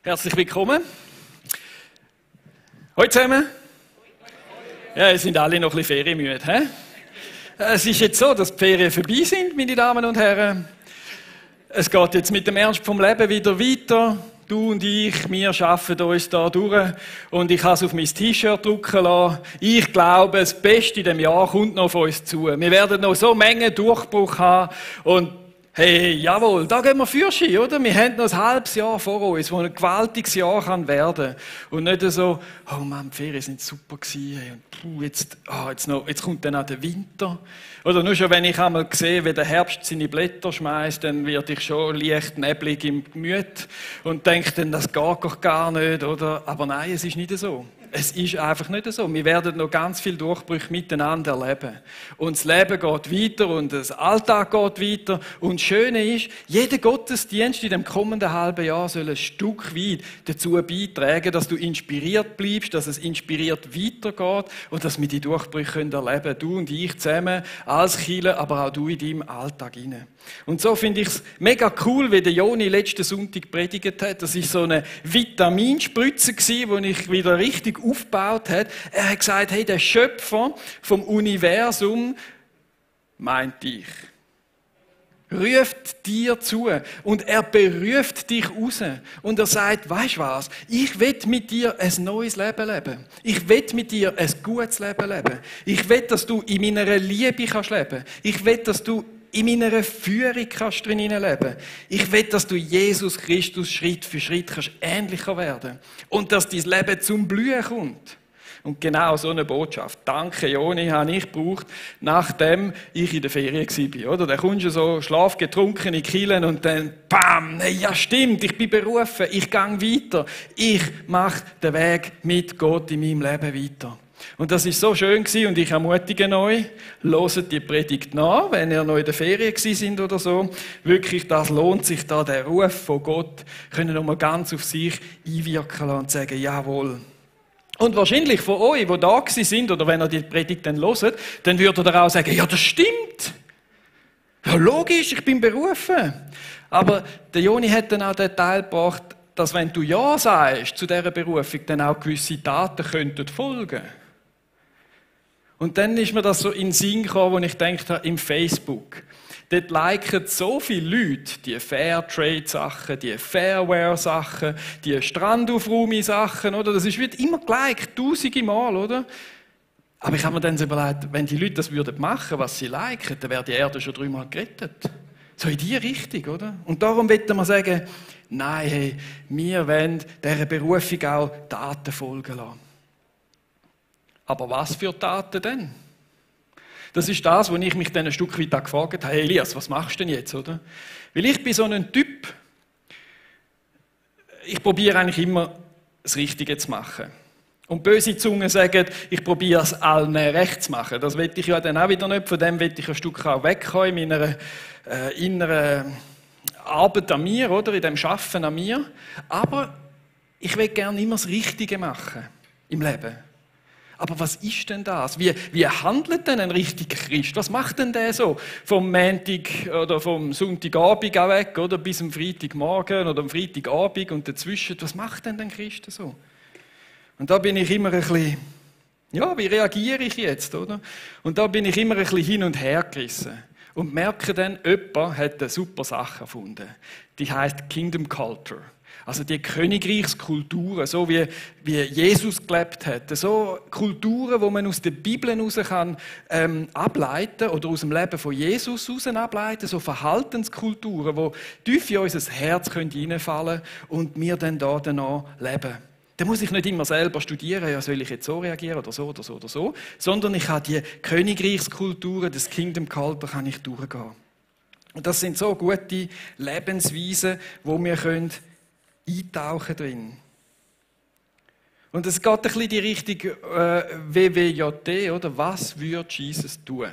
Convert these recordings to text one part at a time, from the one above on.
Herzlich willkommen. Hallo zusammen. Ja, ihr sind alle noch ein bisschen ferienmüde. He? Es ist jetzt so, dass die Ferien vorbei sind, meine Damen und Herren. Es geht jetzt mit dem Ernst vom Leben wieder weiter. Du und ich, wir arbeiten uns da durch. Und ich habe es auf mein T-Shirt drucken lassen. Ich glaube, das Beste in diesem Jahr kommt noch auf uns zu. Wir werden noch so Menge Durchbruch haben. Und hey, jawohl, da gehen wir Fürski, oder? Wir haben noch ein halbes Jahr vor uns, wo ein gewaltiges Jahr kann werden. Und nicht so, oh Mann, die Ferien sind super gewesen. Und jetzt kommt dann auch der Winter. Oder nur schon, wenn ich einmal sehe, wie der Herbst seine Blätter schmeißt, dann werde ich schon leicht neblig im Gemüt und denke dann, das geht doch gar nicht, oder? Aber nein, es ist nicht so. Es ist einfach nicht so. Wir werden noch ganz viel Durchbrüche miteinander erleben. Und das Leben geht weiter und das Alltag geht weiter. Und das Schöne ist, jeder Gottesdienst in dem kommenden halben Jahr soll ein Stück weit dazu beitragen, dass du inspiriert bleibst, dass es inspiriert weitergeht und dass wir die Durchbrüche erleben können. Du und ich zusammen als Kirche, aber auch du in deinem Alltag hinein. Und so finde ich es mega cool, wie der Joni letzten Sonntag predigt hat. Das war so eine Vitaminspritze, die ich wieder richtig aufgebaut hat. Er hat gesagt, hey, der Schöpfer vom Universum meint dich. Ruft dir zu und er beruft dich raus. Und er sagt, weisst du was, ich will mit dir ein neues Leben leben. Ich will mit dir ein gutes Leben leben. Ich will, dass du in meiner Liebe kannst leben. Ich will, dass du in meiner Führung kannst drin leben. Ich will, dass du Jesus Christus Schritt für Schritt kannst ähnlicher werden. Und dass dein Leben zum Blühen kommt. Und genau so eine Botschaft, danke Joni, habe ich gebraucht, nachdem ich in der Ferien war. Oder? Da kommst du so schlafgetrunken in Kielen und dann, bam, ja stimmt, ich bin berufen, ich gehe weiter. Ich mache den Weg mit Gott in meinem Leben weiter. Und das ist so schön gewesen und ich ermutige euch, hört die Predigt nach, wenn ihr noch in der Ferien sind oder so. Wirklich, das lohnt sich da, der Ruf von Gott, können noch mal ganz auf sich einwirken lassen und sagen, jawohl. Und wahrscheinlich von euch, die da sind, oder wenn ihr die Predigt dann hört, dann würdet ihr auch sagen, ja, das stimmt. Ja, logisch, ich bin berufen. Aber der Joni hat dann auch den Teil gebracht, dass wenn du Ja sagst zu dieser Berufung, dann auch gewisse Taten könnten folgen. Und dann ist mir das so in den Sinn gekommen, wo ich gedacht habe, im Facebook. Dort liken so viele Leute die Fairtrade-Sachen, die Fairwear-Sachen, die Strandaufräume-Sachen, oder? Das wird immer geliked, tausende Mal, oder? Aber ich habe mir dann so überlegt, wenn die Leute das würden machen, was sie liken, dann wäre die Erde schon 3-mal gerettet. So in die Richtung, oder? Und darum wollen wir sagen, nein, hey, wir wollen dieser Berufung auch Taten folgen lassen. Aber was für Taten denn? Das ist das, wo ich mich dann ein Stück weit gefragt habe, hey Elias, was machst du denn jetzt, oder? Weil ich bin so ein Typ, ich probiere eigentlich immer, das Richtige zu machen. Und böse Zungen sagen, ich probiere es allen recht zu machen. Das will ich ja dann auch wieder nicht, von dem will ich ein Stück auch wegkommen in meiner inneren Arbeit an mir, oder? In dem Schaffen an mir. Aber ich will gerne immer das Richtige machen im Leben. Aber was ist denn das? Wie handelt denn ein richtiger Christ? Was macht denn der so? Vom Montag oder vom Sonntagabend auch weg, oder? Bis am Freitagmorgen oder am Freitagabend und dazwischen. Was macht denn ein Christ so? Und da bin ich immer ein bisschen, ja, wie reagiere ich jetzt, oder? Und da bin ich immer ein bisschen hin und her gerissen. Und merke dann, jemand hat eine super Sache erfunden. Die heisst Kingdom Culture. Also die Königreichskulturen, so wie Jesus gelebt hat. So Kulturen, die man aus der Bibel heraus kann, ableiten oder aus dem Leben von Jesus heraus ableiten. So Verhaltenskulturen, die tief in unser Herz hineinfallen können und wir dann da danach leben. Da muss ich nicht immer selber studieren, ja, soll ich jetzt so reagieren oder so oder so oder so, sondern ich habe die Königreichskulturen, das Kingdom Culture, kann ich durchgehen. Und das sind so gute Lebensweisen, wo wir eintauchen drin. Und es geht ein bisschen in die Richtung WWJD, oder? Was würde Jesus tun?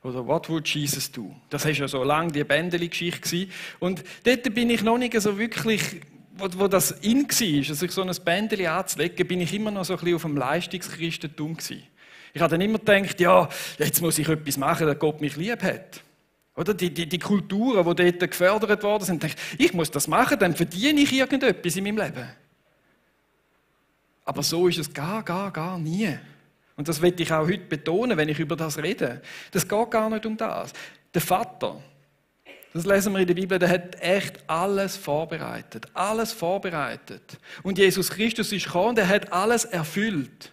Oder what would Jesus do? Das war ja so lange die Bändeli-Geschichte. Und dort bin ich noch nicht so wirklich, wo das in war, also so ein Bändeli anzulegen, bin ich immer noch so ein bisschen auf dem Leistungschristentum gewesen. Ich habe dann immer gedacht, ja, jetzt muss ich etwas machen, dass Gott mich lieb hat. Oder die Kulturen, die dort gefördert worden sind, denken, ich muss das machen, dann verdiene ich irgendetwas in meinem Leben. Aber so ist es gar nie. Und das will ich auch heute betonen, wenn ich über das rede. Das geht gar nicht um das. Der Vater, das lesen wir in der Bibel, der hat echt alles vorbereitet. Alles vorbereitet. Und Jesus Christus ist gekommen, der hat alles erfüllt,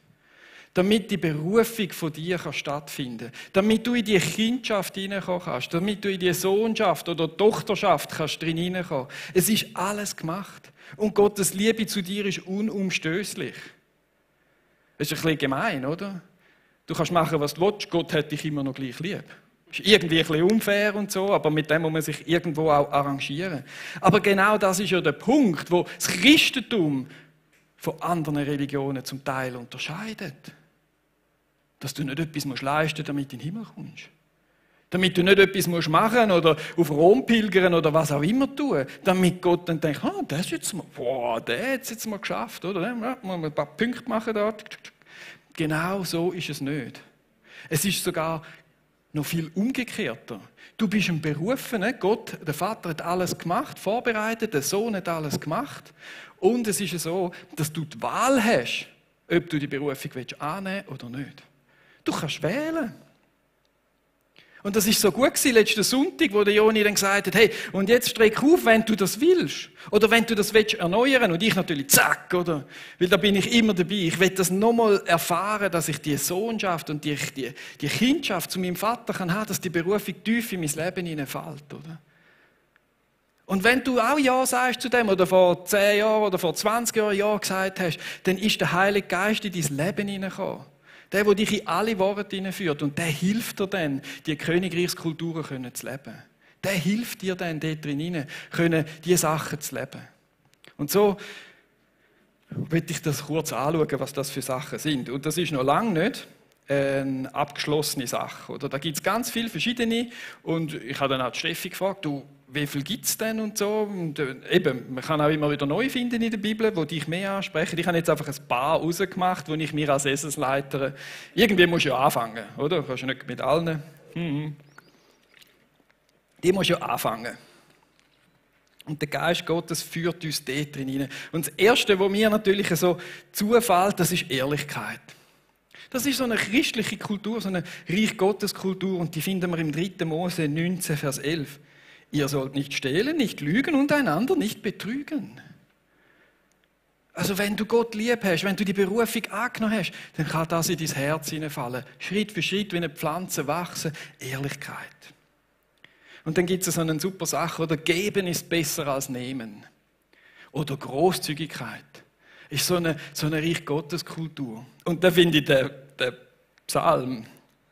damit die Berufung von dir stattfinden kann. Damit du in die Kindschaft hineinkommen kannst. Damit du in die Sohnschaft oder Tochterschaft kannst drin hineinkommen. Es ist alles gemacht. Und Gottes Liebe zu dir ist unumstößlich. Das ist ein bisschen gemein, oder? Du kannst machen, was du willst, Gott hat dich immer noch gleich lieb. Das ist irgendwie ein bisschen unfair und so, aber mit dem muss man sich irgendwo auch arrangieren. Aber genau das ist ja der Punkt, wo das Christentum von anderen Religionen zum Teil unterscheidet. Dass du nicht etwas leisten musst, damit du in den Himmel kommst. Damit du nicht etwas machen musst oder auf Rom pilgern oder was auch immer tun, damit Gott dann denkt, der hat es jetzt mal geschafft, oder? Der muss ein paar Punkte machen da. Genau so ist es nicht. Es ist sogar noch viel umgekehrter. Du bist ein Berufener, Gott, der Vater hat alles gemacht, vorbereitet, der Sohn hat alles gemacht. Und es ist so, dass du die Wahl hast, ob du die Berufung annehmen willst oder nicht. Du kannst wählen. Und das ist so gut gewesen, letzten Sonntag, wo der Joni dann gesagt hat, hey, und jetzt streck auf, wenn du das willst. Oder wenn du das willst erneuern. Und ich natürlich, zack, oder? Weil da bin ich immer dabei. Ich will das nochmal erfahren, dass ich die Sohnschaft und die Kindschaft zu meinem Vater kann haben, dass die Berufung tief in mein Leben hineinfällt, oder? Und wenn du auch Ja sagst zu dem, oder vor 10 Jahren oder vor 20 Jahren Ja gesagt hast, dann ist der Heilige Geist in dein Leben hineingekommen. Der dich in alle Worte hineinführt. Und der hilft dir dann, die Königreichskulturen zu leben. Der hilft dir dann, dort drin diese Sachen zu leben. Und so will ich das kurz anschauen, was das für Sachen sind. Und das ist noch lange nicht eine abgeschlossene Sache. Oder? Da gibt es ganz viele verschiedene. Und ich habe dann auch die Steffi gefragt, wie viel gibt es denn und so. Und eben, man kann auch immer wieder neu finden in der Bibel, die dich mehr ansprechen. Ich habe jetzt einfach ein paar rausgemacht, wo ich mir als Essensleiter... Irgendwie musst du ja anfangen, oder? Du kannst ja nicht mit allen... Die musst du ja anfangen. Und der Geist Gottes führt uns dort drin. Und das Erste, was mir natürlich so zufällt, das ist Ehrlichkeit. Das ist so eine christliche Kultur, so eine Reich-Gottes-Kultur. Und die finden wir im 3. Mose 19, Vers 11. Ihr sollt nicht stehlen, nicht lügen und einander nicht betrügen. Also wenn du Gott lieb hast, wenn du die Berufung angenommen hast, dann kann das in dein Herz hineinfallen. Schritt für Schritt, wie eine Pflanze wachsen, Ehrlichkeit. Und dann gibt es so eine super Sache, oder geben ist besser als nehmen. Oder Großzügigkeit. Ist so eine Reich-Gottes-Kultur. Und da finde ich den Psalm...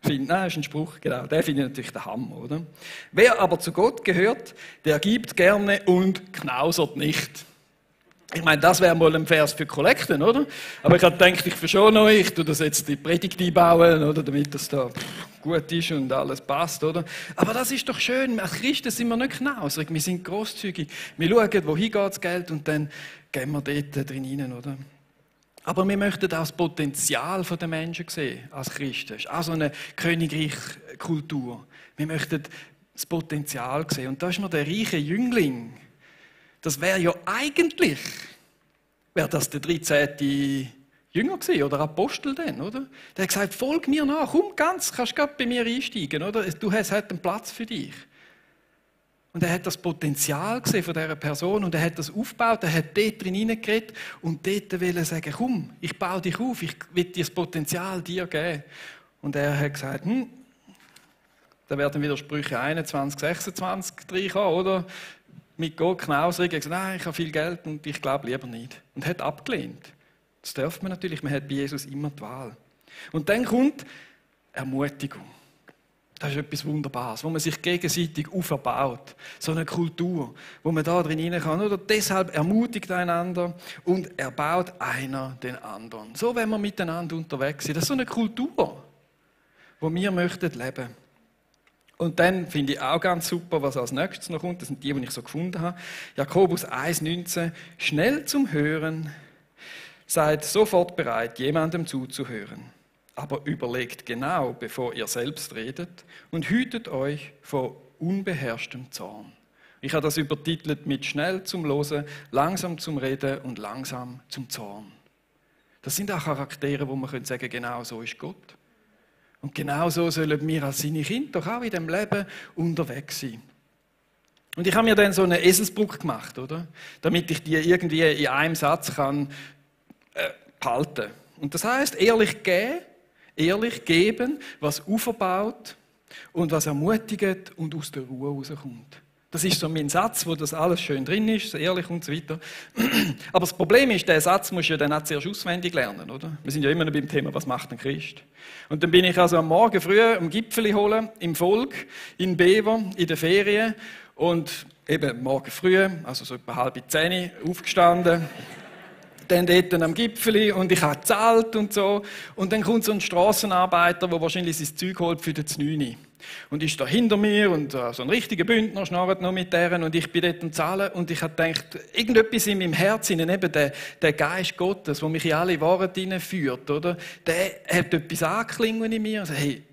Nein, das ist ein Spruch, genau. Den finde ich natürlich der Hammer, oder? Wer aber zu Gott gehört, der gibt gerne und knausert nicht. Ich meine, das wäre mal ein Vers für Kollekten, oder? Aber ich habe gedacht, ich verschone euch, ich tue das jetzt die Predigt einbauen, oder? Damit das da gut ist und alles passt, oder? Aber das ist doch schön. Als Christen sind wir nicht knauserig, wir sind grosszügig. Wir schauen, wohin geht das Geld und dann gehen wir dort drin hinein, oder? Aber wir möchten auch das Potenzial der Menschen sehen, als Christen. Das ist auch so eine Königreich-Kultur. Wir möchten das Potenzial sehen. Und da ist mir der reiche Jüngling. Das wäre ja eigentlich, wäre das der 13. Jünger gewesen, oder Apostel denn, oder? Der hat gesagt, folg mir nach, komm ganz, kannst gerade bei mir einsteigen, oder? Du hast halt einen Platz für dich. Und er hat das Potenzial gesehen von dieser Person und er hat das aufgebaut, er hat dort drin hineingeredet und dort wollte sagen, komm, ich baue dich auf, ich will dir das Potenzial dir geben. Und er hat gesagt, da werden wieder Sprüche 21, 26 reinkommen, oder? Mit Gott knauserig, er hat gesagt, nein, ich habe viel Geld und ich glaube lieber nicht. Und hat abgelehnt. Das darf man natürlich, man hat bei Jesus immer die Wahl. Und dann kommt Ermutigung. Das ist etwas Wunderbares, wo man sich gegenseitig auferbaut. So eine Kultur, wo man da drin hinein kann. Oder deshalb ermutigt einander und erbaut einer den anderen. So, wenn wir miteinander unterwegs sind. Das ist so eine Kultur, wo wir möchten leben. Und dann finde ich auch ganz super, was als nächstes noch kommt. Das sind die ich so gefunden habe. Jakobus 1,19. Schnell zum Hören, seid sofort bereit, jemandem zuzuhören. Aber überlegt genau, bevor ihr selbst redet und hütet euch vor unbeherrschtem Zorn. Ich habe das übertitelt mit schnell zum Hören, langsam zum Reden und langsam zum Zorn. Das sind auch Charaktere, wo man sagen könnte, genau so ist Gott. Und genau so sollen wir als seine Kinder doch auch in diesem Leben unterwegs sein. Und ich habe mir dann so eine Eselsbrücke gemacht, oder? Damit ich die irgendwie in einem Satz kann behalten. Und das heißt ehrlich geben, was aufbaut und was ermutigt und aus der Ruhe rauskommt. Das ist so mein Satz, wo das alles schön drin ist, so ehrlich und so weiter. Aber das Problem ist, der Satz musst du ja dann auch zuerst auswendig lernen, oder? Wir sind ja immer noch beim Thema, was macht ein Christ? Und dann bin ich also am Morgen früh am Gipfeli holen, im Volk, in Bever, in den Ferien. Und eben morgen früh, also so etwa 9:30, aufgestanden. Dann dort am Gipfeli und ich habe gezahlt und so. Und dann kommt so ein Strassenarbeiter, der wahrscheinlich sein Zeug holt für den 9. Und ist da hinter mir und so ein richtiger Bündner schnarrt noch mit deren und ich bin dort am Zahlen und ich habe gedacht, irgendetwas in meinem Herzen, eben der Geist Gottes, der mich in alle Wahrheit hineinführt, oder? Der hat etwas angeklungen in mir und sagt, hey,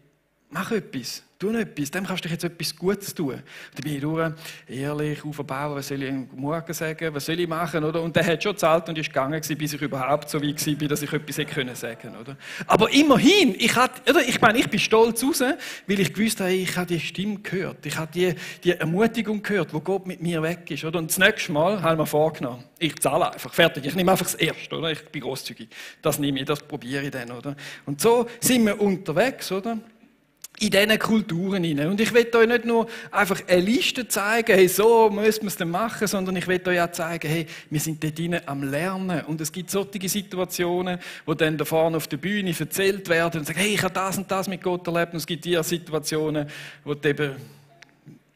mach etwas. Tu etwas, dem kannst du jetzt etwas Gutes tun. Dann bin ich durch, ehrlich, aufbauen, was soll ich ihm morgen sagen, was soll ich machen, oder? Und der hat schon gezahlt und ist gegangen, bis ich überhaupt so weit war, dass ich etwas hätte sagen können, oder? Aber immerhin, ich bin stolz raus, weil ich gewusst habe, ich habe die Stimme gehört, ich habe die Ermutigung gehört, wo Gott mit mir weg ist, oder? Und das nächste Mal haben wir vorgenommen, ich zahle einfach, fertig, ich nehme einfach das Erste, oder? Ich bin grosszügig, das nehme ich, das probiere ich dann, oder? Und so sind wir unterwegs, oder? In diesen Kulturen hinein. Und ich will euch nicht nur einfach eine Liste zeigen, hey, so müssen wir es dann machen, sondern ich will euch auch zeigen, hey, wir sind dort hinein am Lernen. Und es gibt solche Situationen, wo dann da vorne auf der Bühne erzählt werden und sagen, hey, ich habe das und das mit Gott erlebt. Und es gibt die Situationen, wo du eben,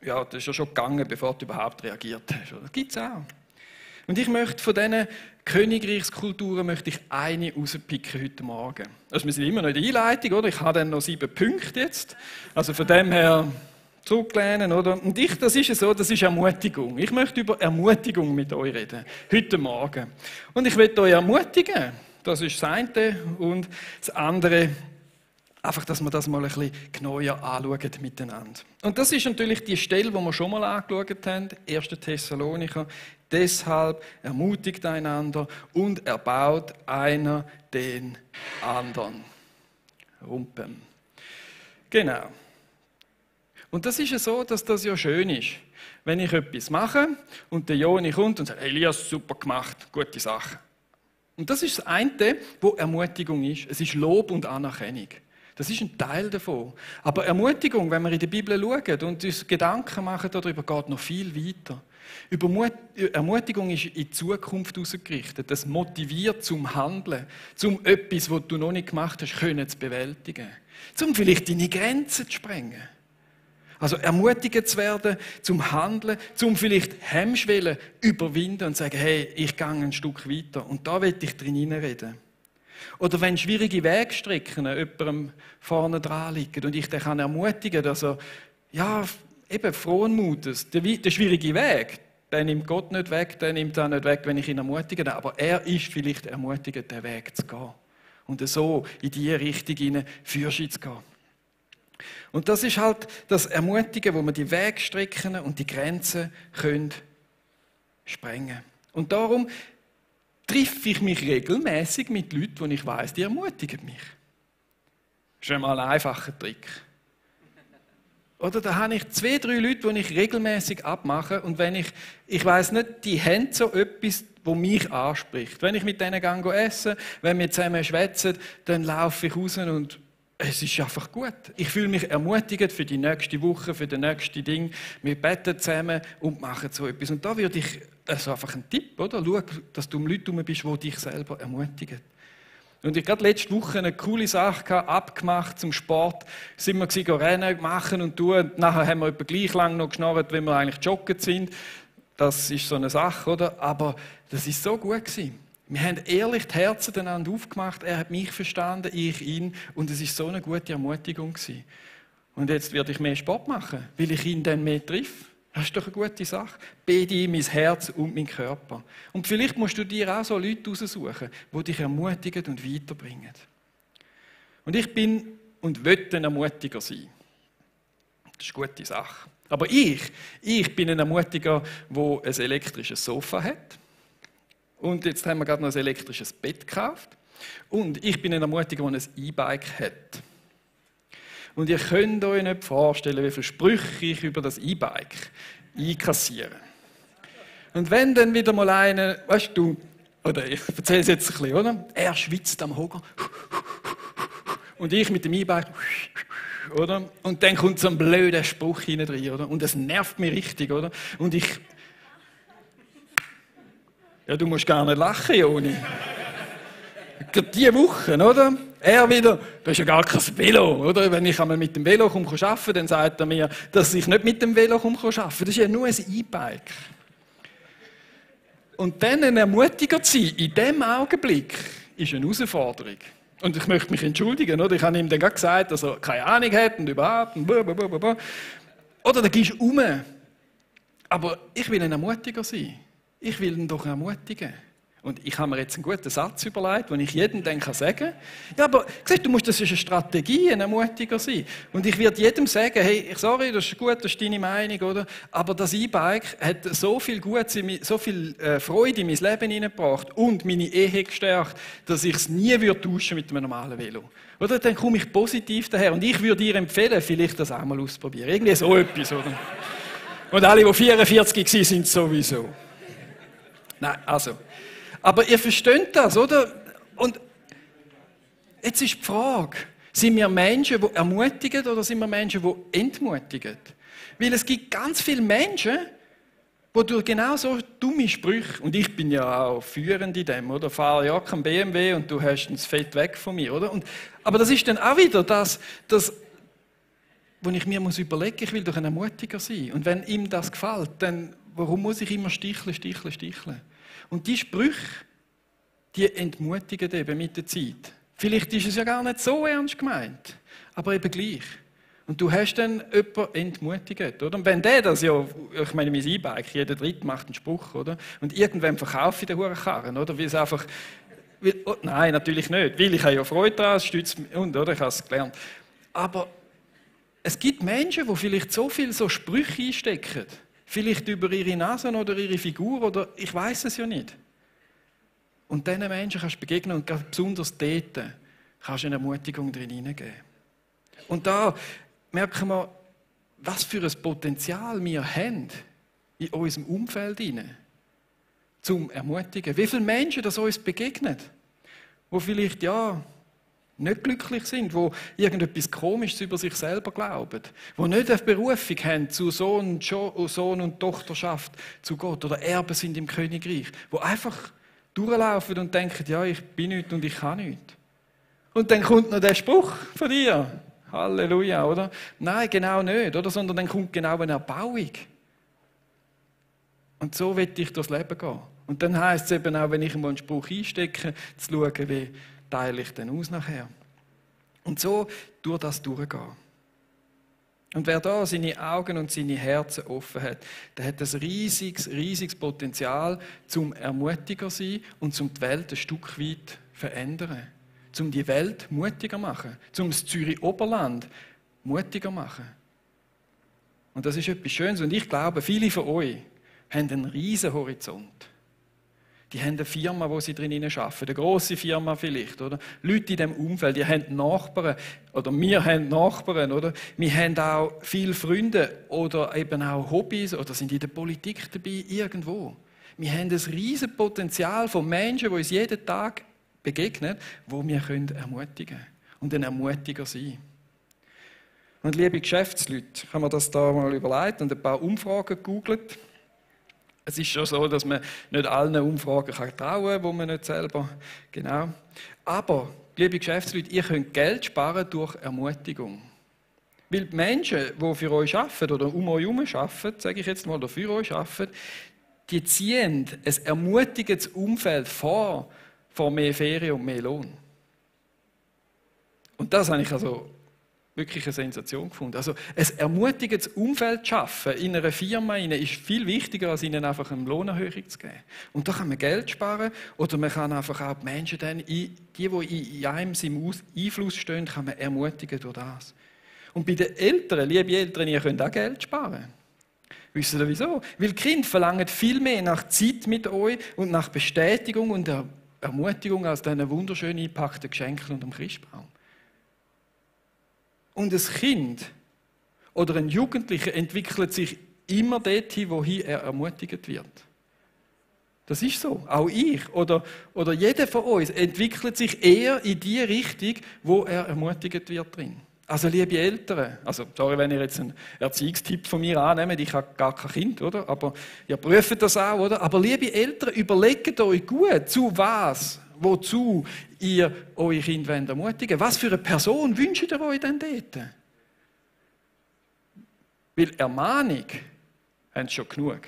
ja, das ist ja schon gegangen, bevor du überhaupt reagiert hast. Das gibt es auch. Und ich möchte von diesen Königreichskulturen eine rauspicken heute Morgen. Also wir sind immer noch in der Einleitung, oder? Ich habe dann noch 7 Punkte jetzt. Also von dem her zurücklehnen, oder? Und das ist so, das ist Ermutigung. Ich möchte über Ermutigung mit euch reden, heute Morgen. Und ich möchte euch ermutigen, das ist das eine, und das andere, einfach, dass wir das mal ein bisschen genauer anschauen miteinander. Und das ist natürlich die Stelle, die wir schon mal angeschaut haben, 1. Thessalonicher. Deshalb ermutigt einander und erbaut einer den anderen. Rumpen. Genau. Und das ist ja so, dass das ja schön ist. Wenn ich etwas mache und der Joni kommt und sagt, hey Elias, super gemacht, gute Sache. Und das ist das eine, wo Ermutigung ist. Es ist Lob und Anerkennung. Das ist ein Teil davon. Aber Ermutigung, wenn wir in die Bibel schauen und uns Gedanken machen darüber, geht noch viel weiter. Ermutigung ist in die Zukunft ausgerichtet. Das motiviert zum Handeln, zum etwas, was du noch nicht gemacht hast, zu bewältigen. Zum vielleicht deine Grenzen zu sprengen. Also ermutigt zu werden, zum Handeln, zum vielleicht Hemmschwellen überwinden und sagen, hey, ich gehe ein Stück weiter. Und da will ich drin hineinreden. Oder wenn schwierige Wegstrecken jemandem vorne dran liegen und ich den kann ermutigen, dass er, ja, eben frohen Mutes, der schwierige Weg, den nimmt Gott nicht weg, den nimmt er nicht weg, wenn ich ihn ermutige, aber er ist vielleicht ermutigt, den Weg zu gehen. Und so in diese Richtung hinein Fürsorge zu gehen. Und das ist halt das Ermutigen, wo man die Wegstrecken und die Grenzen können sprengen. Und darum treffe ich mich regelmäßig mit Leuten, die ich weiss, die ermutigen mich. Das ist einmal ein einfacher Trick. Oder da habe ich 2, 3 Leute, die ich regelmäßig abmache und wenn ich weiss nicht, die haben so etwas, das mich anspricht. Wenn ich mit denen gehe essen, wenn wir zusammen schwätzen, dann laufe ich raus und es ist einfach gut. Ich fühle mich ermutigt für die nächste Woche, für das nächste Ding. Wir beten zusammen und machen so etwas. Und da würde ich, also einfach ein Tipp, oder? Schau, dass du um Leute herum bist, die dich selber ermutigen. Und ich hatte letzte Woche eine coole Sache abgemacht zum Sport. Sind wir rennen, machen und tun. Und nachher haben wir etwa gleich lang noch geschnarrt, wie wir eigentlich joggen sind. Das ist so eine Sache, oder? Aber das ist so gut gewesen. Wir haben ehrlich die Herzen einander aufgemacht. Er hat mich verstanden, ich ihn. Und es war so eine gute Ermutigung gewesen. Und jetzt werde ich mehr Sport machen, weil ich ihn dann mehr treffe. Das ist doch eine gute Sache. Bete ihm mein Herz und meinen Körper. Und vielleicht musst du dir auch so Leute raussuchen, die dich ermutigen und weiterbringen. Und ich bin und will ein Ermutiger sein. Das ist eine gute Sache. Aber ich bin ein Ermutiger, der ein elektrisches Sofa hat. Und jetzt haben wir gerade noch ein elektrisches Bett gekauft. Und ich bin ein Ermutiger, der ein E-Bike hat. Und ihr könnt euch nicht vorstellen, wie viele Sprüche ich über das E-Bike einkassiere. Und wenn dann wieder mal einer, weißt du, oder ich erzähle es jetzt ein bisschen, oder? Er schwitzt am Hocker. Und ich mit dem E-Bike, oder? Und dann kommt so ein blöder Spruch hinein rein, oder? Und das nervt mich richtig, oder? Und ich... Ja, du musst gar nicht lachen, Joni. Gerade diese Woche, oder? Er wieder, du hast ja gar kein Velo, oder? Wenn ich einmal mit dem Velo arbeiten dann sagt er mir, dass ich nicht mit dem Velo arbeiten kann. Das ist ja nur ein E-Bike. Und dann ein Ermutiger zu sein, in diesem Augenblick, ist eine Herausforderung. Und ich möchte mich entschuldigen, oder? Ich habe ihm dann gerade gesagt, dass er keine Ahnung hat und überhaupt und blablabla. Oder dann gehst du um. Aber ich will ein Ermutiger sein. Ich will ihn doch ermutigen. Und ich habe mir jetzt einen guten Satz überlegt, den ich jedem dann sagen kann. Ja, aber siehst, das ist eine Strategie, ein Ermutiger sein. Und ich werde jedem sagen, hey, sorry, das ist gut, das ist deine Meinung, oder? Aber das E-Bike hat so viel Gutes, so viel Freude in mein Leben hineingebracht und meine Ehe gestärkt, dass ich es nie tauschen mit einem normalen Velo. Oder? Dann komme ich positiv daher. Und ich würde dir empfehlen, vielleicht das auch mal ausprobieren. Irgendwie so etwas, oder? Und alle, die 44 waren, sind sowieso. Nein, also... Aber ihr versteht das, oder? Und jetzt ist die Frage, sind wir Menschen, die ermutigen oder sind wir Menschen, die entmutigen? Weil es gibt ganz viele Menschen, die durch genau so dumme Sprüche, und ich bin ja auch führend in dem, oder? Fahre ja kein BMW und du hast ein Fett weg von mir, oder? Aber das ist dann auch wieder das wo ich mir überlegen muss, ich will doch ein Ermutiger sein. Und wenn ihm das gefällt, dann warum muss ich immer sticheln? Und die Sprüche, die entmutigen eben mit der Zeit. Vielleicht ist es ja gar nicht so ernst gemeint, aber eben gleich. Und du hast dann jemanden entmutigt, oder? Und wenn der das ja, ich meine, mein E-Bike, jeder Dritte macht einen Spruch, oder? Und irgendwann verkaufe ich den Hurenkarren, oder? Weil es einfach, nein, natürlich nicht, weil ich habe ja Freude daran, es stützt mich, oder? Ich habe es gelernt. Aber es gibt Menschen, die vielleicht so viele so Sprüche einstecken, vielleicht über ihre Nase oder ihre Figur oder ich weiß es ja nicht. Und diesen Menschen kannst du begegnen und ganz besonders dort kannst du eine Ermutigung drin hineingeben. Und da merken wir, was für ein Potenzial wir haben in unserem Umfeld hinein, zum Ermutigen. Wie viele Menschen das uns begegnen, die vielleicht nicht glücklich sind, die irgendetwas Komisches über sich selber glauben, die nicht eine Berufung haben zu Sohn und Tochterschaft zu Gott oder Erben sind im Königreich, die einfach durchlaufen und denken, ja, ich bin nichts und ich kann nichts. Und dann kommt noch der Spruch von dir, Halleluja, oder? Nein, genau nicht, oder? Sondern dann kommt genau eine Erbauung. Und so will ich durchs Leben gehen. Und dann heisst es eben auch, wenn ich mal einen Spruch einstecke, zu schauen, wie teile ich den aus nachher. Und so durch das durchgehen. Und wer da seine Augen und seine Herzen offen hat, der hat ein riesiges Potenzial zum Ermutiger sein und zum die Welt ein Stück weit verändern. Zum die Welt mutiger machen. Zum das Zürich-Oberland mutiger machen. Und das ist etwas Schönes. Und ich glaube, viele von euch haben einen riesen Horizont. Die haben eine Firma, wo sie drin arbeiten, eine grosse Firma vielleicht, oder? Leute in diesem Umfeld, die haben Nachbarn, oder wir haben Nachbarn, oder? Wir haben auch viele Freunde oder eben auch Hobbys oder sind in der Politik dabei, irgendwo. Wir haben ein riesiges Potenzial von Menschen, die uns jeden Tag begegnen, wo wir ermutigen können und ein Ermutiger sein. Und liebe Geschäftsleute, ich habe mir das da mal überlegt und ein paar Umfragen gegoogelt. Es ist schon so, dass man nicht allen Umfragen trauen kann, die man nicht selber... Genau. Aber, liebe Geschäftsleute, ihr könnt Geld sparen durch Ermutigung. Weil die Menschen, die für euch arbeiten oder um euch herum arbeiten, sage ich jetzt mal, oder für euch arbeiten, die ziehen ein ermutigendes Umfeld vor mehr Ferien und mehr Lohn. Und das habe ich also wirklich eine Sensation gefunden. Also ein ermutigendes Umfeld zu schaffen in einer Firma ist viel wichtiger, als ihnen einfach eine Lohnerhöhung zu geben. Und da kann man Geld sparen oder man kann einfach auch die Menschen, die in einem seinem Einfluss stehen, kann man ermutigen durch das. Und bei den Eltern, liebe Eltern, ihr könnt auch Geld sparen. Wisst ihr wieso? Weil die Kinder verlangen viel mehr nach Zeit mit euch und nach Bestätigung und Ermutigung als diesen wunderschön eingepackten Geschenken und dem Christbaum. Und ein Kind oder ein Jugendlicher entwickelt sich immer dorthin, wohin er ermutigt wird. Das ist so. Auch ich oder jeder von uns entwickelt sich eher in die Richtung, wo er ermutigt wird drin. Also liebe Eltern, also sorry, wenn ihr jetzt einen Erziehungstipp von mir annehmt, ich habe gar kein Kind, oder? Aber ihr prüft das auch, oder? Aber liebe Eltern, überlegt euch gut, zu was, wozu ihr eure Kinder ermutigen wollt. Was für eine Person wünscht ihr euch denn dort? Weil Ermahnung haben sie schon genug.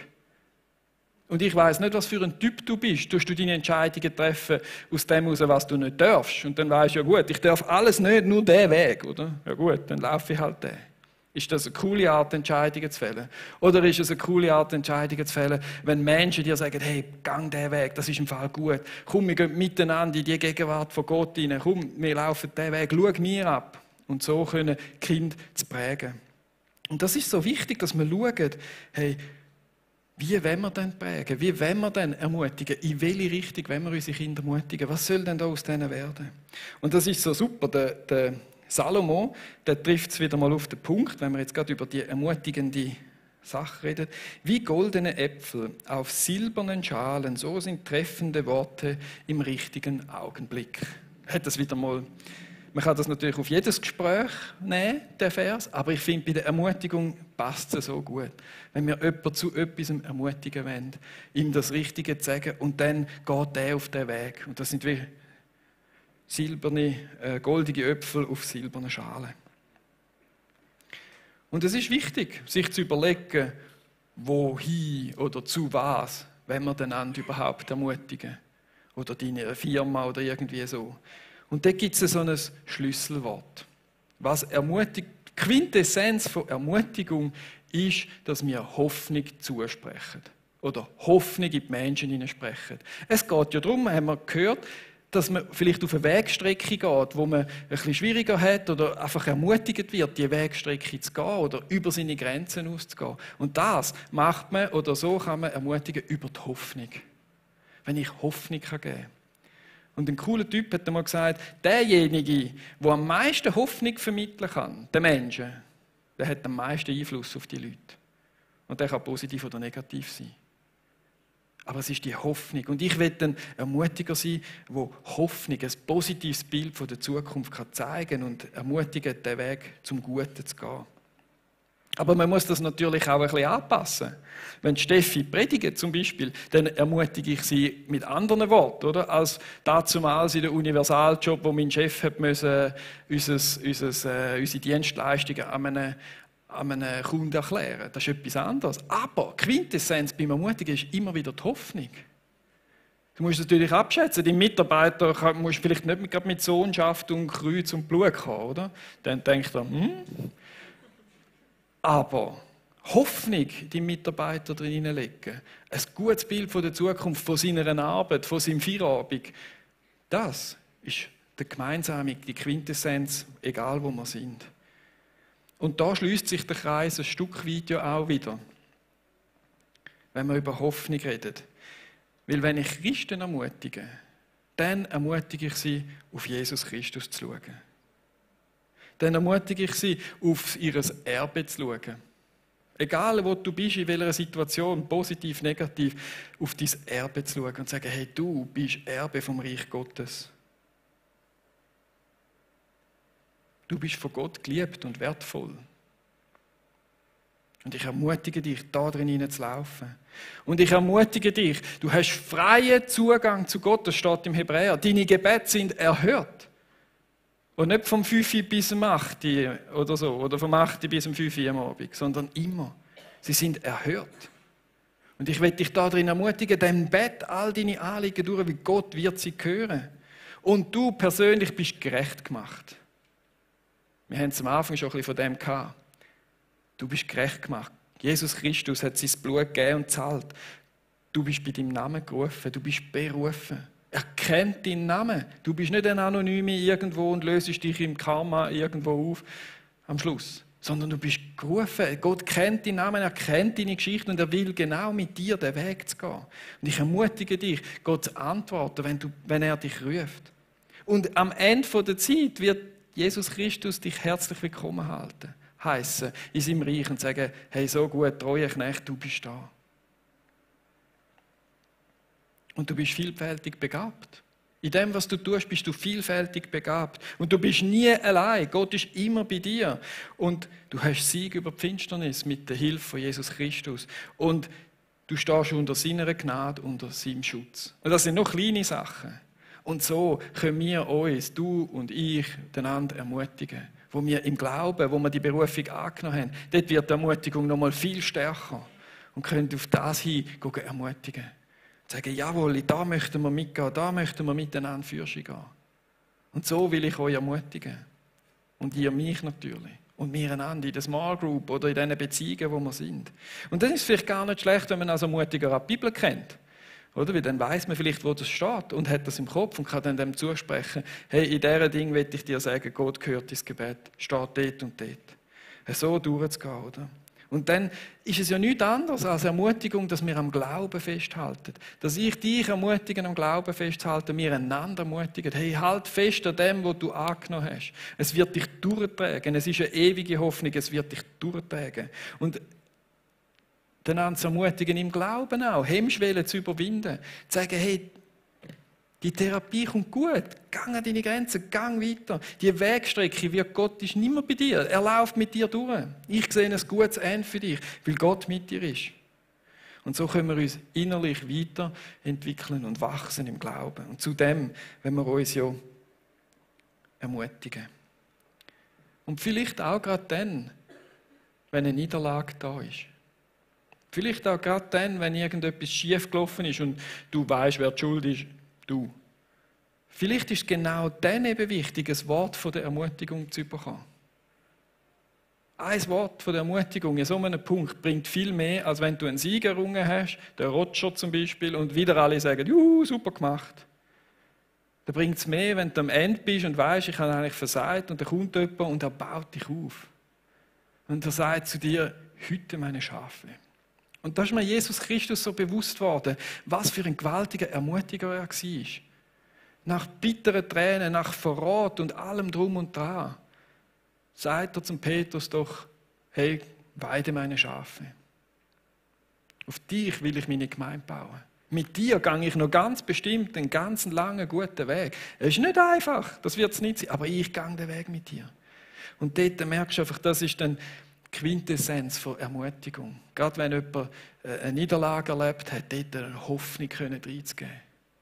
Und ich weiss nicht, was für ein Typ du bist. Tust du deine Entscheidungen treffen aus dem heraus, was du nicht darfst? Und dann weisst du, ja gut, ich darf alles nicht, nur diesen Weg, oder? Ja gut, dann laufe ich halt den. Ist das eine coole Art, Entscheidungen zu fällen? Oder ist es eine coole Art, Entscheidungen zu fällen, wenn Menschen dir sagen, hey, gang diesen Weg, das ist im Fall gut. Komm, wir gehen miteinander in die Gegenwart von Gott hinein. Komm, wir laufen diesen Weg, schau mir ab. Und so können Kinder zu prägen. Und das ist so wichtig, dass wir schauen, hey, wie wollen wir denn prägen? Wie wollen wir denn ermutigen? In welche Richtung wollen wir unsere Kinder ermutigen? Was soll denn da aus denen werden? Und das ist so super. Der Salomo, der trifft es wieder mal auf den Punkt, wenn wir jetzt gerade über die ermutigende Sache reden. Wie goldene Äpfel auf silbernen Schalen, so sind treffende Worte im richtigen Augenblick. Hat das wieder mal... Man kann das natürlich auf jedes Gespräch nehmen, der Vers, aber ich finde, bei der Ermutigung passt es so gut. Wenn wir jemanden zu etwas ermutigen wollen, ihm das Richtige zu sagen und dann geht der auf den Weg. Und das sind wie silberne, goldige Äpfel auf silbernen Schalen. Und es ist wichtig, sich zu überlegen, wohin oder zu was, wenn wir den anderen überhaupt ermutigen. Oder deine Firma oder irgendwie so. Und da gibt es so ein Schlüsselwort. Was ermutigt, die Quintessenz von Ermutigung ist, dass wir Hoffnung zusprechen. Oder Hoffnung in die Menschen hineinsprechen. Es geht ja darum, haben wir gehört, dass man vielleicht auf eine Wegstrecke geht, wo man ein bisschen schwieriger hat oder einfach ermutigt wird, die Wegstrecke zu gehen oder über seine Grenzen auszugehen. Und das macht man, oder so kann man ermutigen, über die Hoffnung. Wenn ich Hoffnung geben kann. Und ein cooler Typ hat einmal gesagt, derjenige, der am meisten Hoffnung vermitteln kann, den Menschen, der hat am meisten Einfluss auf die Leute. Und der kann positiv oder negativ sein. Aber es ist die Hoffnung. Und ich will ein Ermutiger sein, der Hoffnung, ein positives Bild von der Zukunft kann zeigen und ermutigen, den Weg zum Guten zu gehen. Aber man muss das natürlich auch ein bisschen anpassen. Wenn Steffi predigt zum Beispiel, dann ermutige ich sie mit anderen Worten, oder? Als damals in der Universaljob, wo mein Chef hat müssen, unsere Dienstleistungen an einem Kunden erklären. Das ist etwas anderes. Aber Quintessenz beim Ermutigen ist immer wieder die Hoffnung. Du musst natürlich abschätzen, dein Mitarbeiter muss vielleicht nicht mit Sohnschaft und Kreuz und Blut kommen, oder? Dann denkt er, Aber Hoffnung die Mitarbeiter drin hineinlegen, ein gutes Bild von der Zukunft, von seiner Arbeit, von seinem Feierabend, das ist die Quintessenz, egal wo wir sind. Und da schließt sich der Kreis ein Stück weit ja auch wieder, wenn wir über Hoffnung reden. Weil wenn ich Christen ermutige, dann ermutige ich sie, auf Jesus Christus zu schauen. Dann ermutige ich sie, auf ihr Erbe zu schauen. Egal, wo du bist, in welcher Situation, positiv, negativ, auf dein Erbe zu schauen und zu sagen, hey, du bist Erbe vom Reich Gottes. Du bist von Gott geliebt und wertvoll. Und ich ermutige dich, da drin hineinzulaufen. Und ich ermutige dich, du hast freien Zugang zu Gott, das steht im Hebräer. Deine Gebete sind erhört. Und nicht vom 5 bis um 8 oder so, oder vom 8 bis um 5 am Abend, sondern immer. Sie sind erhört. Und ich will dich da drin ermutigen, dann bett all deine Anliegen durch, weil Gott wird sie hören. Und du persönlich bist gerecht gemacht. Wir haben es am Anfang schon ein bisschen von dem gehabt. Du bist gerecht gemacht. Jesus Christus hat sein Blut gegeben und gezahlt. Du bist bei deinem Namen gerufen, du bist berufen. Er kennt deinen Namen. Du bist nicht ein Anonyme irgendwo und löst dich im Karma irgendwo auf. Am Schluss. sondern du bist gerufen. Gott kennt deinen Namen, er kennt deine Geschichte und er will genau mit dir den Weg zu gehen. Und ich ermutige dich, Gott zu antworten, wenn er dich ruft. Und am Ende der Zeit wird Jesus Christus dich herzlich willkommen heißen in seinem Reich und sagen, hey, so gut, treuer Knecht, du bist da. Und du bist vielfältig begabt. In dem, was du tust, bist du vielfältig begabt. Und du bist nie allein. Gott ist immer bei dir. Und du hast Sieg über die Finsternis mit der Hilfe von Jesus Christus. Und du stehst unter seiner Gnade, unter seinem Schutz. Und das sind noch kleine Sachen. Und so können wir uns, du und ich, einander ermutigen. Wo wir im Glauben, wo wir die Berufung angenommen haben, dort wird die Ermutigung noch mal viel stärker. Und können auf das hin ermutigen. Sagen, jawohl, da möchten wir mitgehen, da möchten wir miteinander Fürschen gehen. Und so will ich euch ermutigen. Und ihr mich natürlich. Und wir einander in der Small Group oder in diesen Beziehungen, wo wir sind. Und dann ist es vielleicht gar nicht schlecht, wenn man als Ermutiger auch die Bibel kennt. Oder? Weil dann weiss man vielleicht, wo das steht und hat das im Kopf und kann dann dem zusprechen, hey, in diesem Ding will ich dir sagen, Gott gehört ins Gebet, steht dort und dort. So durchzugehen, oder? Und dann ist es ja nichts anderes als Ermutigung, dass wir am Glauben festhalten. Dass ich dich ermutige, am Glauben festzuhalten, wir einander ermutigen. Hey, halt fest an dem, was du angenommen hast. Es wird dich durchtragen. Es ist eine ewige Hoffnung, es wird dich durchtragen. Und einander zu ermutigen, im Glauben auch, Hemmschwellen zu überwinden. Zu sagen, hey, die Therapie kommt gut. Gang an deine Grenzen, gang weiter. Die Wegstrecke wird Gott ist nicht mehr bei dir. Er läuft mit dir durch. Ich sehe ein gutes Ende für dich, weil Gott mit dir ist. Und so können wir uns innerlich weiterentwickeln und wachsen im Glauben. Und zudem, wenn wir uns ja ermutigen. Und vielleicht auch gerade dann, wenn eine Niederlage da ist. Vielleicht auch gerade dann, wenn irgendetwas schiefgelaufen ist und du weißt, wer die Schuld ist. Du. Vielleicht ist genau dann eben wichtig, ein Wort der Ermutigung zu bekommen. Ein Wort der Ermutigung in so einem Punkt bringt viel mehr, als wenn du einen Sieg errungen hast, der Roger zum Beispiel, und wieder alle sagen, juhu, super gemacht. Da bringt es mehr, wenn du am Ende bist und weißt, ich habe eigentlich versagt und da kommt jemand und er baut dich auf. Und er sagt zu dir, hüte meine Schafe. Und da ist mir Jesus Christus so bewusst worden, was für ein gewaltiger Ermutiger er war. Nach bitteren Tränen, nach Verrat und allem Drum und Dran, sagt er zum Petrus doch, hey, weide meine Schafe. Auf dich will ich meine Gemeinde bauen. Mit dir gehe ich noch ganz bestimmt einen ganz langen, guten Weg. Es ist nicht einfach, das wird es nicht sein, aber ich gehe den Weg mit dir. Und dort merkst du einfach, das ist dann Quintessenz von Ermutigung. Gerade wenn jemand eine Niederlage erlebt hat, dort eine Hoffnung reinzugeben.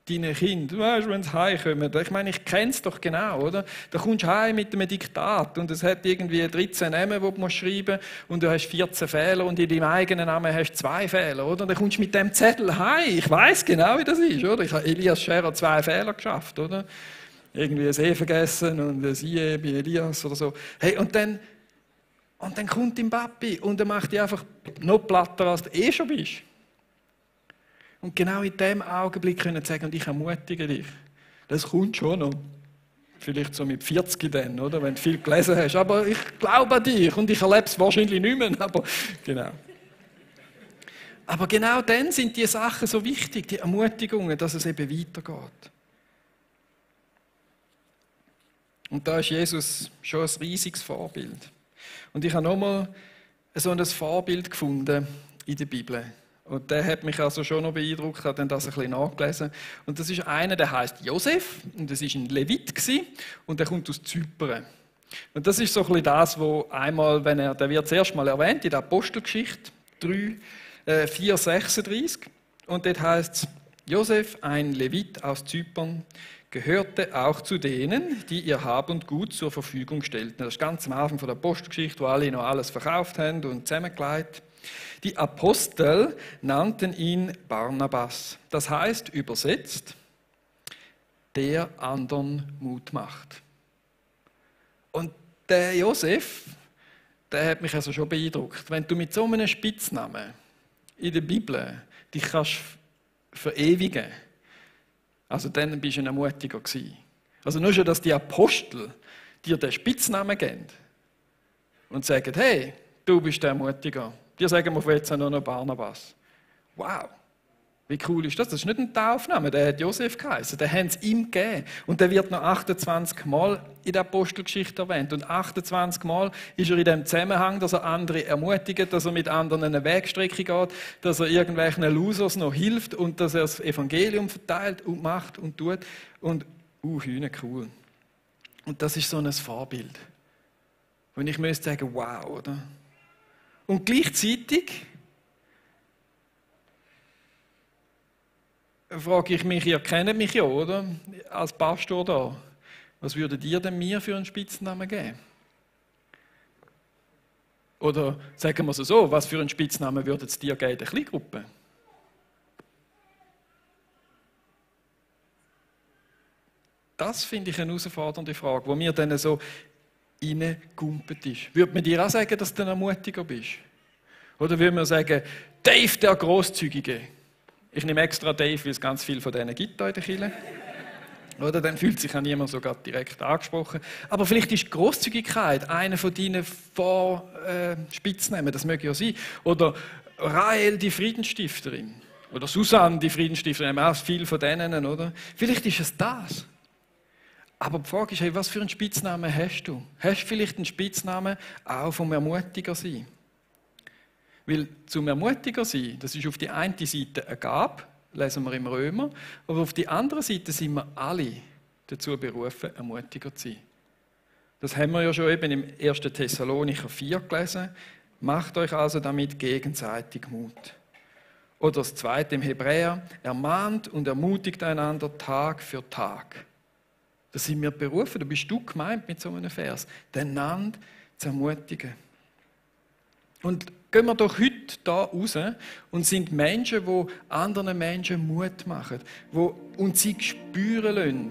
Deinen Kindern, weißt du, wenn sie heimkommen, ich meine, ich kenne es doch genau, oder? Da kommst du heim mit einem Diktat und es hat irgendwie 13 Namen, die du schreiben musst und du hast 14 Fehler und in deinem eigenen Namen hast du 2 Fehler, oder? Und dann kommst du mit dem Zettel heim. Ich weiss genau, wie das ist, oder? Ich habe Elias Scherer 2 Fehler geschafft, oder? Irgendwie ein E vergessen und ein I bei Elias oder so. Hey, und dann kommt dein Papi und er macht dich einfach noch platter, als du schon bist. Und genau in dem Augenblick können sie sagen, und ich ermutige dich. Das kommt schon noch. Vielleicht so mit 40 dann, oder? Wenn du viel gelesen hast. Aber ich glaube an dich und ich erlebe es wahrscheinlich nicht mehr. Aber genau. Aber genau dann sind die Sachen so wichtig, die Ermutigungen, dass es eben weitergeht. Und da ist Jesus schon ein riesiges Vorbild. Und ich habe nochmal so ein Vorbild gefunden in der Bibel. Und der hat mich also schon noch beeindruckt, ich habe dann das ein bisschen nachgelesen. Und das ist einer, der heißt Josef, und das ist ein Levit gewesen, und der kommt aus Zypern. Und das ist so ein bisschen das, wo einmal, der wird zuerst mal erwähnt in der Apostelgeschichte 4, 36. Und dort heißt es, Josef, ein Levit aus Zypern, gehörte auch zu denen, die ihr Hab und Gut zur Verfügung stellten. Das ist ganz am Anfang von der Apostelgeschichte, wo alle noch alles verkauft haben und zusammengelegt. Die Apostel nannten ihn Barnabas. Das heißt, übersetzt, der anderen Mut macht. Und der Josef, der hat mich also schon beeindruckt. Wenn du mit so einem Spitznamen in der Bibel dich kannst verewigen, also dann bist du ein Ermutiger gewesen. Also nur schon, dass die Apostel dir den Spitznamen geben. und sagen, hey, du bist der Ermutiger. Dir sagen wir von jetzt an nur noch Barnabas. Wow, wie cool ist das? Das ist nicht ein Taufname, der hat Josef geheißen. Den haben sie ihm gegeben. Und der wird noch 28 Mal in der Apostelgeschichte erwähnt. Und 28 Mal ist er in dem Zusammenhang, dass er andere ermutigt, dass er mit anderen eine Wegstrecke geht, dass er irgendwelchen Losers noch hilft und dass er das Evangelium verteilt und macht und tut. Und Hühner cool. Und das ist so ein Vorbild. Und ich müsste sagen, wow, oder? Und gleichzeitig frage ich mich, ihr kennt mich ja, oder? Als Pastor da. Was würdet ihr denn mir für einen Spitznamen geben? Oder sagen wir es so, was für einen Spitznamen würdet es dir geben in der Kleingruppe? Das finde ich eine herausfordernde Frage, wo mir dann so reingekumpelt ist. Würde man dir auch sagen, dass du ein Ermutiger bist? Oder würde man sagen, Dave, der Grosszügige? Ich nehme extra Dave, weil es ganz viel von denen gibt hier in der Kirche. Oder dann fühlt sich auch niemand sogar direkt angesprochen. Aber vielleicht ist Grosszügigkeit einer von deinen Spitznamen, das möge ja sein. Oder Rahel, die Friedensstifterin. Oder Susanne, die Friedensstifterin, auch viel von denen, oder? Vielleicht ist es das. Aber die Frage ist, hey, was für einen Spitznamen hast du? Hast du vielleicht einen Spitznamen auch vom Ermutiger sein? Weil zum Ermutiger sein, das ist auf die eine Seite eine Gabe, lesen wir im Römer, aber auf die andere Seite sind wir alle dazu berufen, Ermutiger zu sein. Das haben wir ja schon eben im 1. Thessalonicher 4 gelesen. Macht euch also damit gegenseitig Mut. Oder das 2. im Hebräer, ermahnt und ermutigt einander Tag für Tag. Da sind wir berufen, da bist du gemeint mit so einem Vers, einander zu ermutigen. Und gehen wir doch heute da raus und sind Menschen, die anderen Menschen Mut machen, und sie spüren lassen,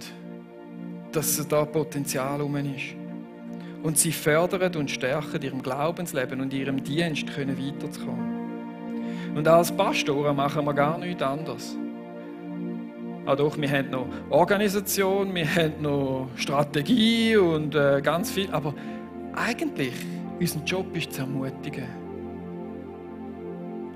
dass da Potenzial herum ist. Und sie fördern und stärken ihrem Glaubensleben und ihrem Dienst weiterzukommen. Und als Pastoren machen wir gar nichts anderes. Ah doch, wir haben noch Organisation, wir haben noch Strategie und ganz viel. Aber eigentlich, unser Job ist zu ermutigen.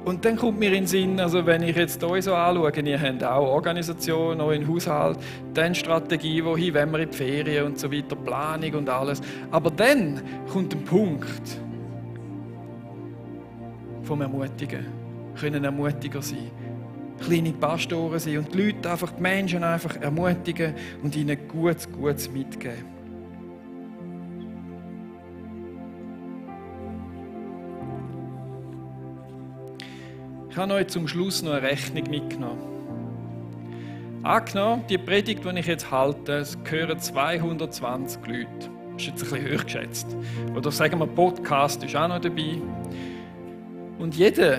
Und dann kommt mir in den Sinn, also wenn ich jetzt euch so anschaue, ihr habt auch Organisation, euren Haushalt, dann Strategie, wohin wollen wir in die Ferien und so weiter, Planung und alles. Aber dann kommt ein Punkt vom Ermutigen. Können Ermutiger sein. Kleine Pastoren sein und die Leute einfach, die Menschen einfach ermutigen und ihnen Gutes mitgeben. Ich habe euch zum Schluss noch eine Rechnung mitgenommen. Angenommen, die Predigt, die ich jetzt halte, es gehören 220 Leute. Das ist jetzt ein bisschen hoch geschätzt. Oder sagen wir, Podcast ist auch noch dabei. Und jeder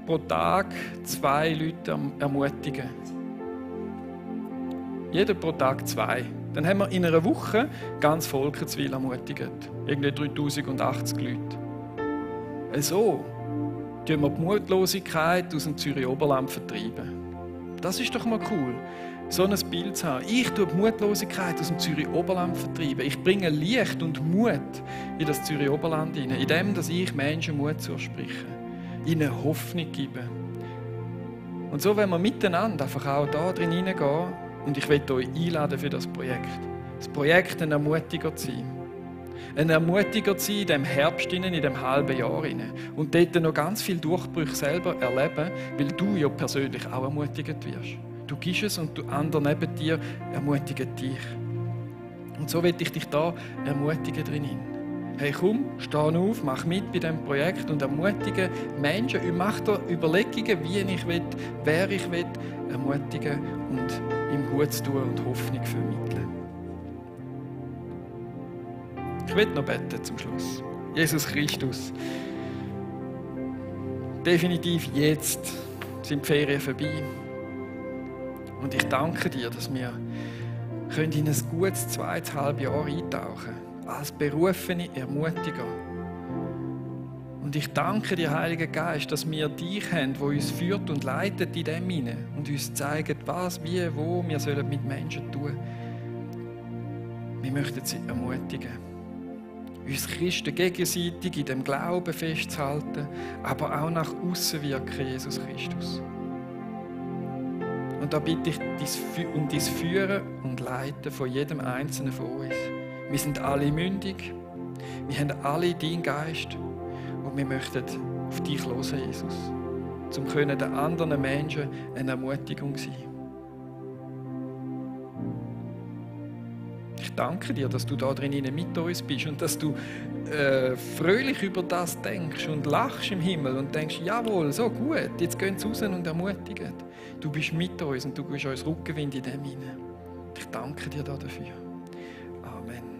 pro Tag 2 Leute ermutigen. Jeder pro Tag 2. Dann haben wir in einer Woche ganz Volkenswil ermutigt. Irgendwie 3080 Leute. So tun wir die Mutlosigkeit aus dem Zürich-Oberland vertreiben. Das ist doch mal cool, so ein Bild zu haben. Ich tue die Mutlosigkeit aus dem Zürich-Oberland vertreiben. Ich bringe Licht und Mut in das Zürich-Oberland hinein, indem ich Menschen Mut zuspreche, ihnen Hoffnung gebe. Und so wollen wir miteinander einfach auch da drin hineingehen. Und ich möchte euch einladen für das Projekt. Das Projekt, ein Ermutiger zu sein. Ein Ermutiger zu sein in diesem Herbst, in diesem halben Jahr. Und dort noch ganz viele Durchbrüche selber erleben, weil du ja persönlich auch ermutigt wirst. Du gibst es und du anderen neben dir ermutigen dich. Und so will ich dich da ermutigen drinnen. Hey, komm, steh auf, mach mit bei diesem Projekt und ermutige Menschen. Ich mache dir Überlegungen, wie ich will, wer ich will, ermutigen und ihm Gutes tun und Hoffnung vermitteln. Ich will noch beten zum Schluss. Jesus Christus, definitiv jetzt sind die Ferien vorbei. Und ich danke dir, dass wir in ein gutes 2,5 Jahr eintauchen können. Als berufene Ermutiger. Und ich danke dir, Heiliger Geist, dass wir dich haben, der uns führt und leitet in dem hinein und uns zeigt, was, wie, wo wir sollen mit Menschen tun. Wir möchten sie ermutigen. uns Christen gegenseitig in dem Glauben festzuhalten, aber auch nach außen wirken, Jesus Christus. Und da bitte ich um dein Führen und Leiten von jedem Einzelnen von uns. Wir sind alle mündig, wir haben alle deinen Geist und wir möchten auf dich hören, Jesus, um den anderen Menschen eine Ermutigung zu sein. Ich danke dir, dass du da drinnen mit uns bist und dass du fröhlich über das denkst und lachst im Himmel und denkst, jawohl, so gut, jetzt gehen sie raus und ermutigen. Du bist mit uns und du gibst uns Rückenwind in dem hinein. Ich danke dir dafür. Amen.